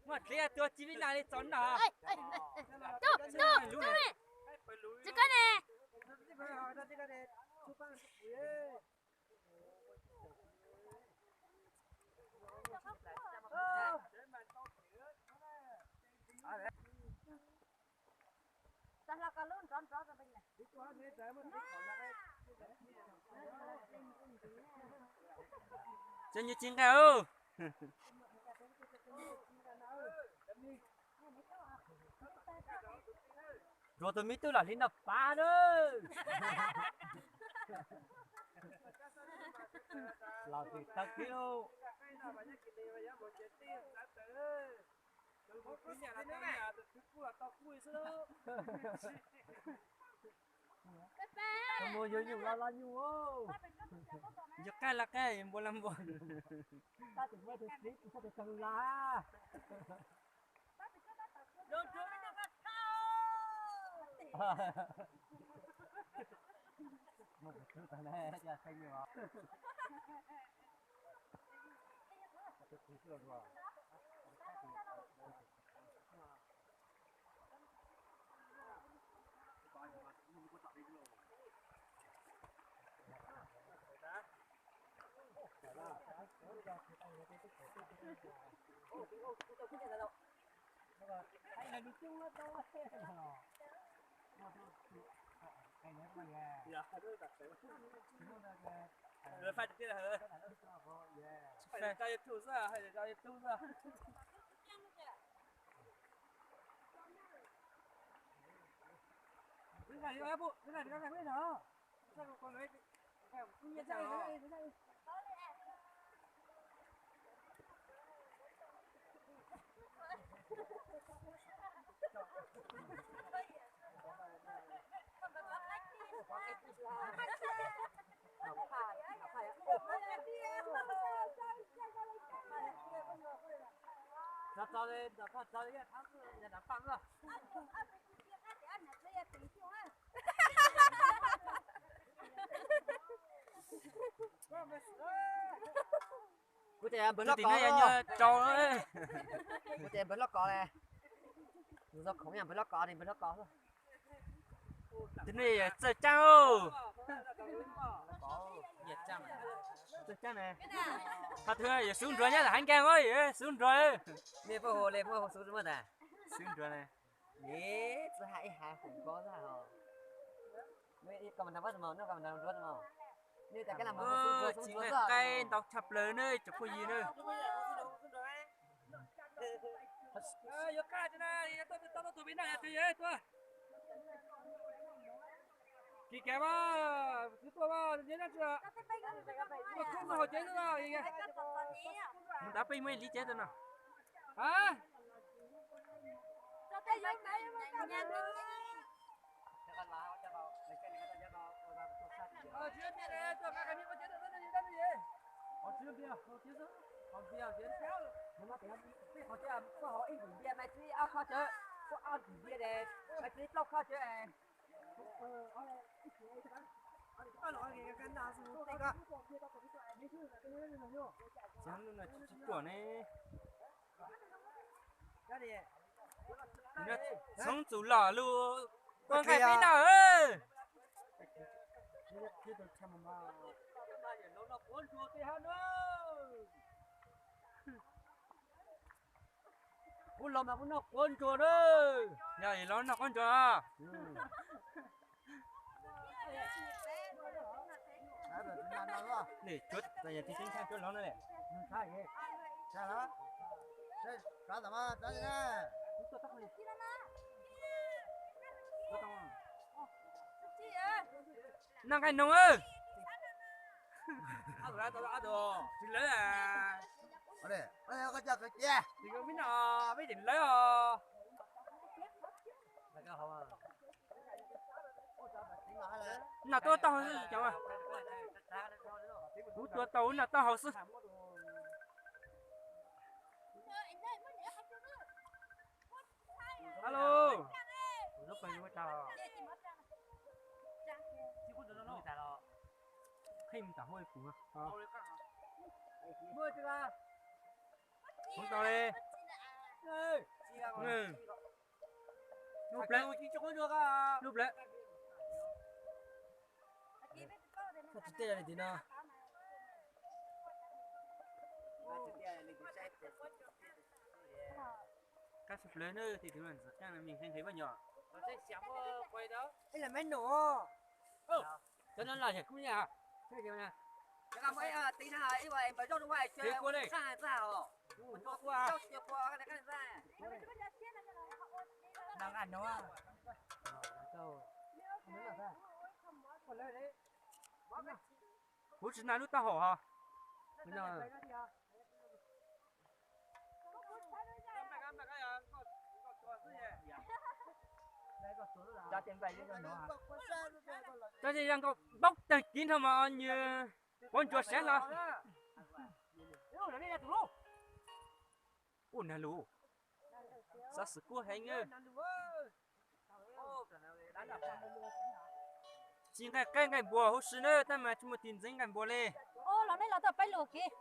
Muaj dliv tuag ci vib na li txaus no. Tsis koj ne. Tseem nyuj ci nqaij os. Nrog tus me tub los hli noj pab na. Los tsis tau kiag lauj. Mus yug nyuj los los nyuj. Yug qaij los qaij, npua los npua. Tab tus muaj tus txiv tus txhob tus tau lus los. Muaj tus tub tau ne, cas qhia nyuj os. Tso tso li, tso tso li, thab nram paj los. Kuv tias npawg Hlob Kos, kuv tias npawg Hlob Kos le. Tus zog khoom yog npawg Hlob Kos ne, npawg Hlob Kos. Tus no txawj caab os. Txawj caab ne. Qhov twg yog xub nruas nyob ntawm haiv nkaag, xub nruas. Nej puab hu le, puab hu xub muaj tas. Xub nruas ne. Txawj hais ib haiv khoom ko xwb os. Tsis nqaij qaib ntau tshaj plaws ne cov phooj ywg na. Kis kas mas, twb tuaj mas, nyob tsis, tuaj khub hauv tsev xwb. Mus tab peb muaj ib lub tsev tuaj no. Txhob ntxub no tsis ruam ne. Txhob ntxub los lus, koj nqaij peb noj. Kuv los mas kuv noj quav ntsuag na. Yog los noj quav ntsuag. Cuab los na. Noj nqaij noog. Tsis lawv. Tsis lawv, peb tsis lawv os. Noj tuaj tau xwb. Kuv tua tau noj taub hau xwb. Alo. Qhib mus tam huab kuv. Kuv tau li. Lub plawv, lub plawv. Koj tsis tej li tim no. Kab sab plawv na, tim tus ntxim qeej no me nqhis nqhis koj nyom. Ib los me num. Cov no los yog kub yog. Tiv kua li. Kuv tsis noj lub taub hau ho. Tab sis yog nkaus npaub tag kiv nrho mas nws quav ntsuag sav hlo. Ua nag lus, xav xwm kub heev. Ci nqaij qaib nqaij npua huv si na, tab mas tsis muaj tig ntxeev nqaij npua li. Los nej los tuaj peb lus kiv.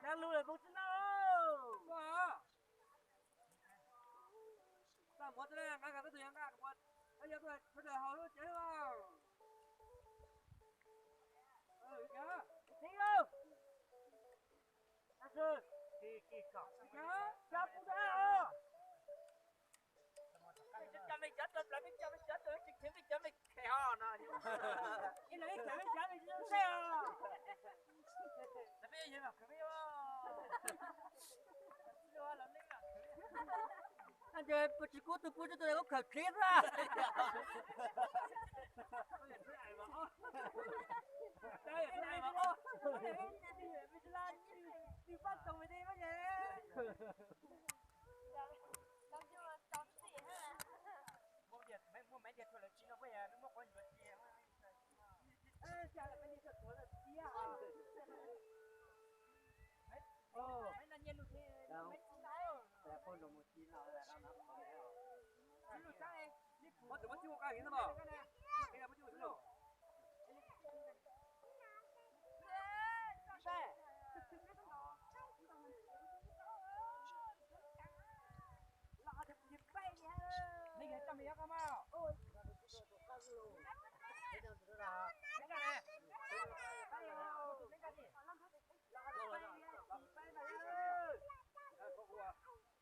Nag lus lawm mus tsis noj. Txaj muag txog nqa nqa tus yog nqa ua, yog tuaj sawv daws haus lub cev. Tsis kub tug pub tsis tau, khaws tsev xwb.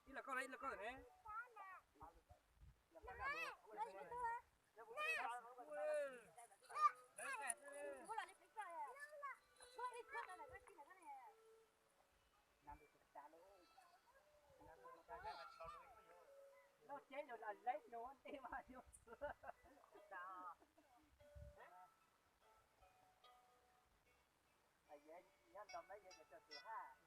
Ib los koj, ib los koj ne. Nyob los leb nyob ntej mas nyob xwb. Nyob nta meb yog cov tus haj.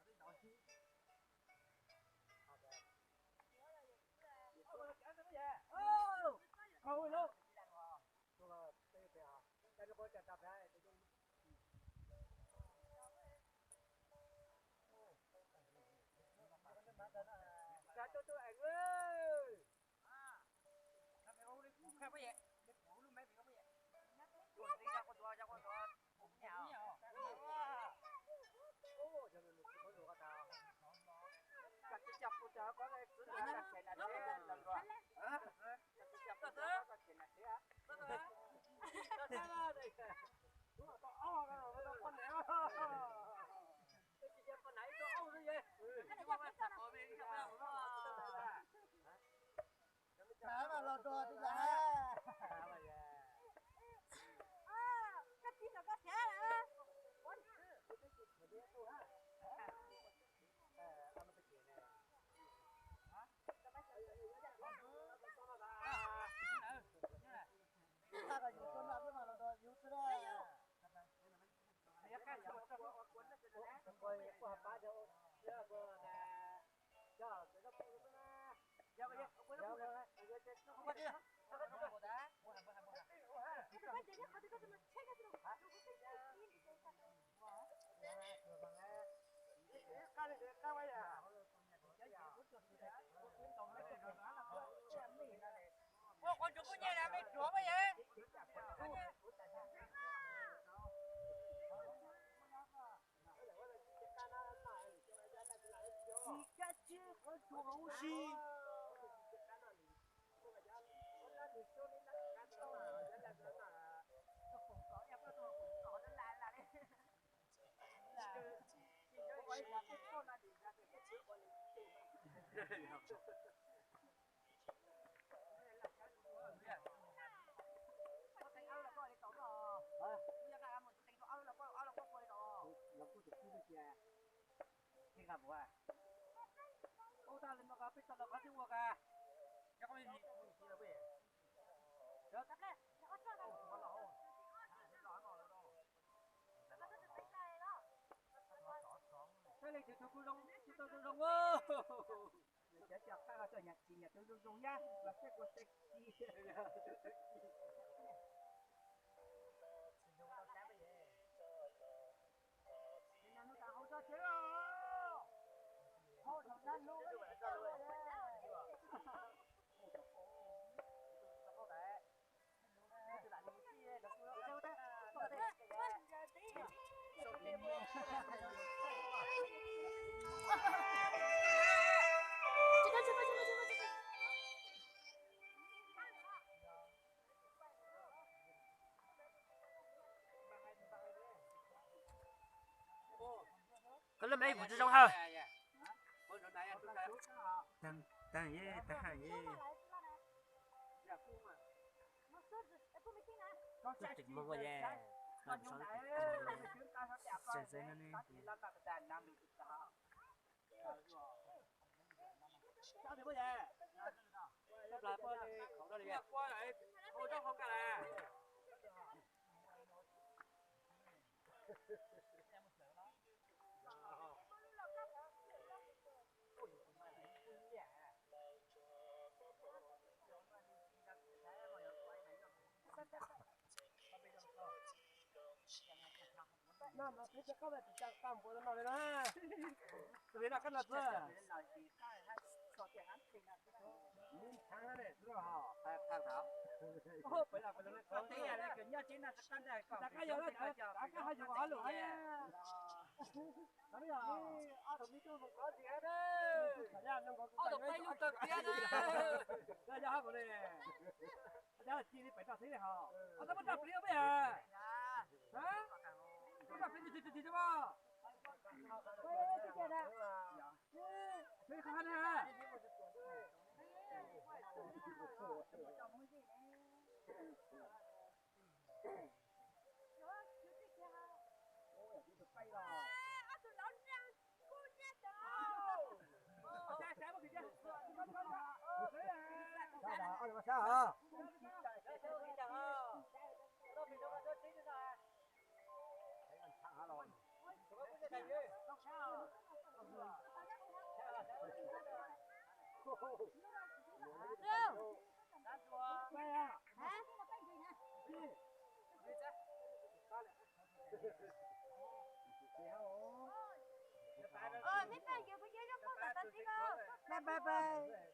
Cov leej twg tus kuj zoo, tus tau zoo zoo. Cov cov qab ho txog nyag tsis nyag tus zoo zoo nyab los tej kua tej ci. Koj lub me ib vus tsis zoo hawm. Tag, tag ye, tag haj ye. Tsis moog ua ye. Tsis moog ua ye. No mas peb cov qab mas tsis tau qab npuav no li no. Tus li no qab no xwb. Rov qab yog, rov qab ho yus ob lus hab. Ob tug peb lub kawg tiag na. Yog hab kuv ne. Ci li pem roj xwb hos. Ob tug muab roj plig ua peb yog. Muab roj plig tig tig tig tig mas. Peb qhov hab na. Sab hov. Bye bye bye.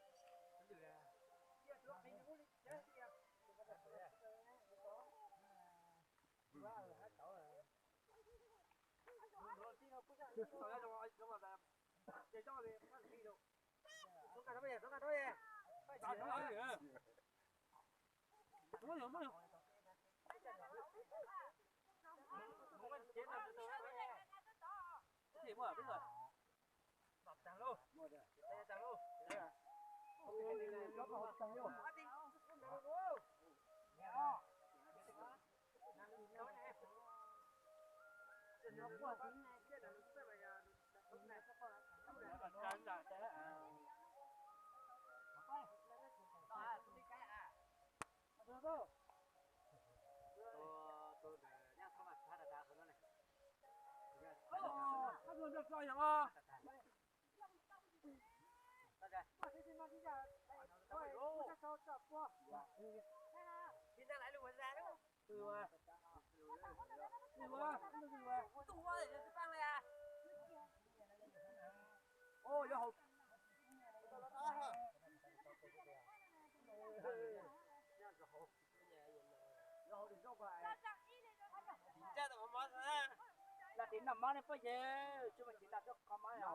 Lam tiv noj mov ne poj yawg, tsis mas tiv noj cov qhov mov no.